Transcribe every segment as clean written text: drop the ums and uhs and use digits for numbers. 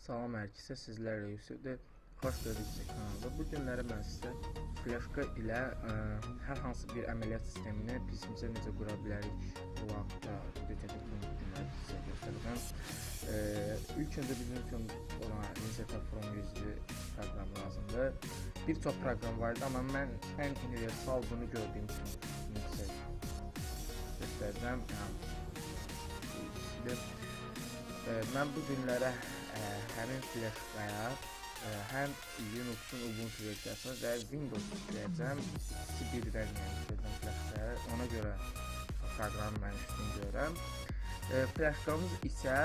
Salam hər kəsə, sizlərlə Yusifdir. Xoş gördük sizə kanalda. Bu günləri mən sizə flaşka ilə hər hansı bir əməliyyat sistemini PC-mizə necə qura bilərik bu vaxtda video çəkib bunu bu günləri sizə göstərəcəm. İlk öncə bizim üçün olan Inseta From USB proqramı lazımdır. Bir çox proqram var idi, amma mən ən universal bunu gördüyüm üçün bunu sizə göstərəcəm. Yəni, mən bu günlərə həmin flashkaya həm Linux'un Ubuntu versiyasını və Windows yükləyəcəm. İkisi birdən yəni yükləyəcəm flashkaya. Ona görə proqramı mən üstün görürəm. Flashkamız isə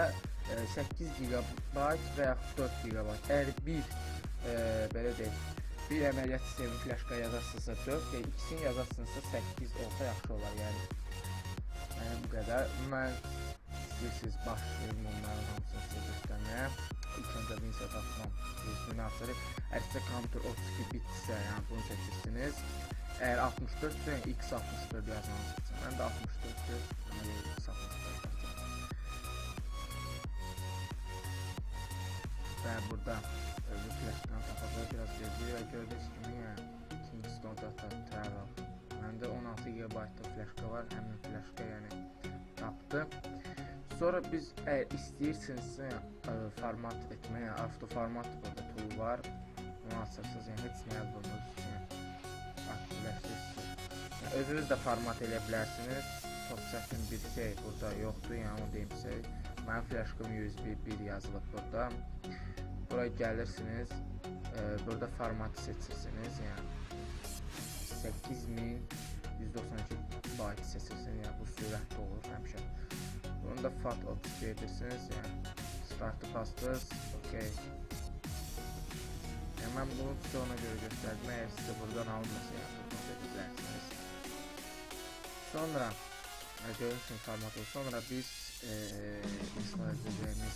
8 GB və yaxud 4 GB. Əgər bir belə deyək, bir əməliyyat sistemi flashka yazarsınızsa 4 və ikisini yazarsınızsa 8 olsa yaxşı olar. Yəni bu qədər. Mən istəyirsiniz başlayım onların hamısını sizə göstərməyə. İlk öncə Windows From USB-ni açırıq. Əgər sizə kompüter 32 bitsə, yəni bunu seçirsiniz. Əgər 64 sə, yəni x64 yazmalısınız. Mən də 64-dür, ona görə x64 yazacağam. Və burada bu flashdan tapacaq, biraz gözləyir və gördüyünüz kimi, yəni Kingston Data Travel. Məndə 16 GB-da flashka var, həmin flashka yəni tapdı. Sonra biz əgər istəyirsinizsə format etməyə, yəni avtoformat burada tool var. Bunu açırsınız, yəni heç nə yazmıyorsunuz, yəni aktivləşdirirsiniz. Yəni, özünüz də format eləyə bilərsiniz. Çox çətin bir şey burada yoxdur, yəni onu deyim sizə. Mənim flashkım USB 1 yazılıb burada. Buraya gəlirsiniz, burada formatı seçirsiniz, yəni 8192 byte seçirsiniz, yəni bu sürətli olur həmişə. Bunu da FAT32 edirsiniz, yəni startı bastınız, okey. Yəni mən bunu sizə ona görə göstərdim, əgər sizə buradan alınmasa, yəni buradan da edə bilərsiniz. Sonra, görürsünüz formatı, sonra biz install edəcəyimiz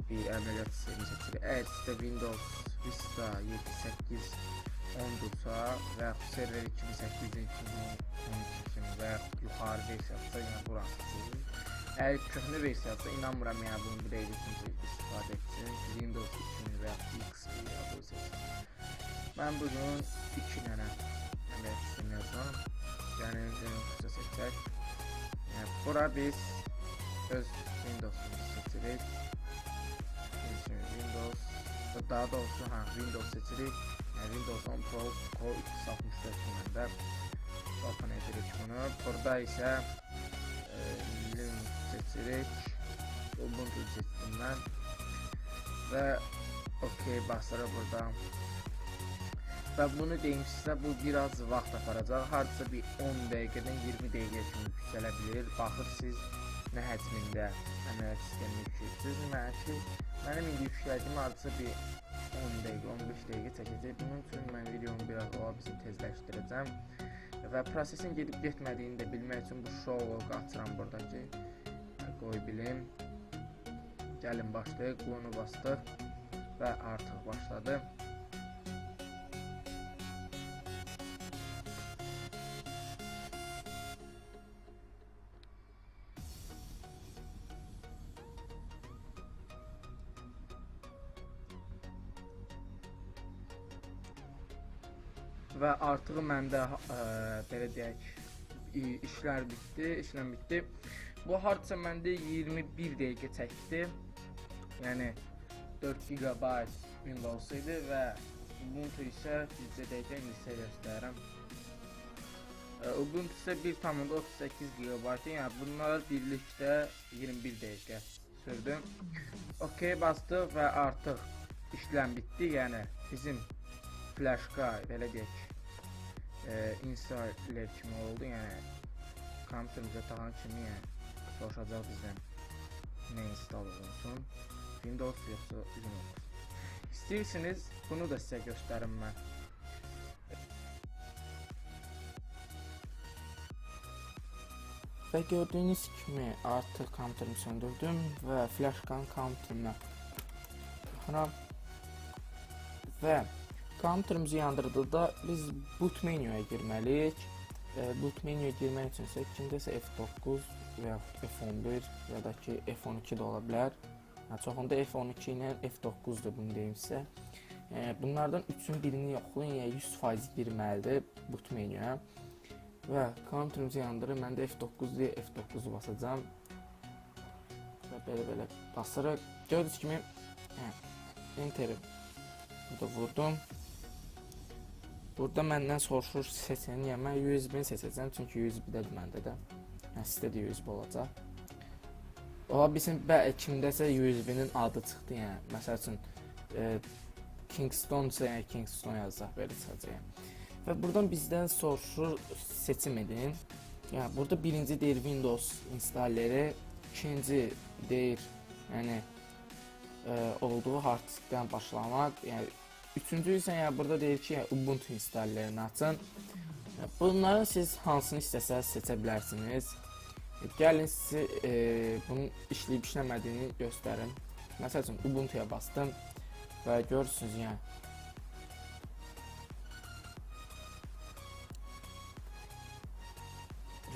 bir əməliyyat sistemi seçirik. Əgər sizdə Windows Vista 7, 8, 10-dursa və yaxud server 2008-dən 2012 kimi və yaxud yuxarı versiyasısa, yəni buranı seçirsiniz. Əgər köhnə versiyasısa, inanmıram, yəni bunu bu dəqiqə kimsə istifadə etsin. Windows 2000 və yaxud XP ya bunu seçin. Mən bugün 2 dənə əməliyyat sistemi yazıram. Yəni Linux'u seçək. Yəni bura biz öz Windows'umuzu seçirik. Windows, daha doğrusu Windows seçirik. Yəni Windows 10 Pro Core x64 məndə. Open edirik bunu. Burada isə Linux seçirik. Ubuntu seçdim mən. Və OK basırıq burada. Və bunu deyim sizə, bu biraz vaxt aparacaq. Hardasa bir 10 dəqiqədən 20 dəqiqəyə kimi yüksələ bilir. Baxır siz nə həcmində əməliyyat sistemini yükləyirsiniz. Mənim indi yüklədiyim hardasa bir 10 dəqiqə, 15 dəqiqə çəkəcək. Bunun üçün mən videomu biraz ola bilsin tezləşdirəcəm. Və prosesin gedib getmədiyini də bilmək üçün bu show log açıram buradakı. Qoy bilim. Gəlin başlayaq. Bunu bastıq və artıq başladı. Və artıq məndə belə deyək, işlər bitdi, işləm bitdi. Bu hardasa məndə 21 dəqiqə çəkdi. Yəni 4 GB Windows idi və Ubuntu isə bizcə dəqiqə indi sizə göstərirəm. Ubuntu isə 1,38 GB, yəni bunlar birlikdə 21 dəqiqə sürdü. OK bastıq və artıq işləm bitdi. Yəni bizim flashka belə deyək, installer kimi oldu, yəni kompüterimizə taxan kimi, yəni soruşacaq bizdən nə install olunsun, Windows yoxsa Linux. İstəyirsiniz bunu da sizə göstərim mən. Və gördüyünüz kimi artıq kompüterimi söndürdüm və flashkanı kompüterimə taxıram. Və kompüterimizi yandırdıqda biz boot menuya girməliyik. Boot menuya girmək üçün isə kimdəsə F9 və yaxud F11 ya da ki F12 də ola bilər. Yəni, çoxunda F12 ilə F9-dur, bunu deyim sizə. Yəni, bunlardan üçün birini yoxlayın, yəni 100% girməlidir boot menüyə. Və kompüterimizi yandırır. Mən də F9 deyə F9-u basacağam. Və belə-belə basırıq. Gördüyünüz kimi, yəni, Enter-i burada vurdum. Burada məndən soruşur seçin, yəni mən USB-ni seçəcəm, çünki USB-dədir məndə də. Yəni sizdə də USB olacaq. Ola bilsin kimdəsə USB-nin adı çıxdı, yəni məsəl üçün Kingston isə yəni Kingston yazacaq, belə çıxacaq. Yəni. Və buradan bizdən soruşur seçim edin. Yəni burada birinci deyir Windows installeri, ikinci deyir yəni olduğu hard diskdən başlamaq. Yəni üçüncü isə yəni burada deyir ki, yəni Ubuntu installerini açın. Yəni, bunların siz hansını istəsəz seçə bilərsiniz. Gəlin sizi bunun işləyib işləmədiyini göstərim. Məsəl üçün Ubuntuya bastım və görürsünüz yəni.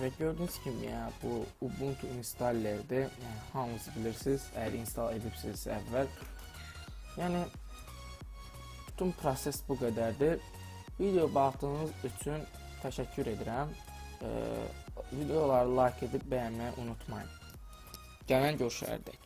Və gördüyünüz kimi yəni bu Ubuntu installerdir. Yəni hamınız bilirsiniz, əgər install edibsinizsə əvvəl. Yəni bütün proses bu qədərdir. Video baxdığınız üçün təşəkkür edirəm. Videoları like edib bəyənməyi unutmayın. Gələn görüşərdik.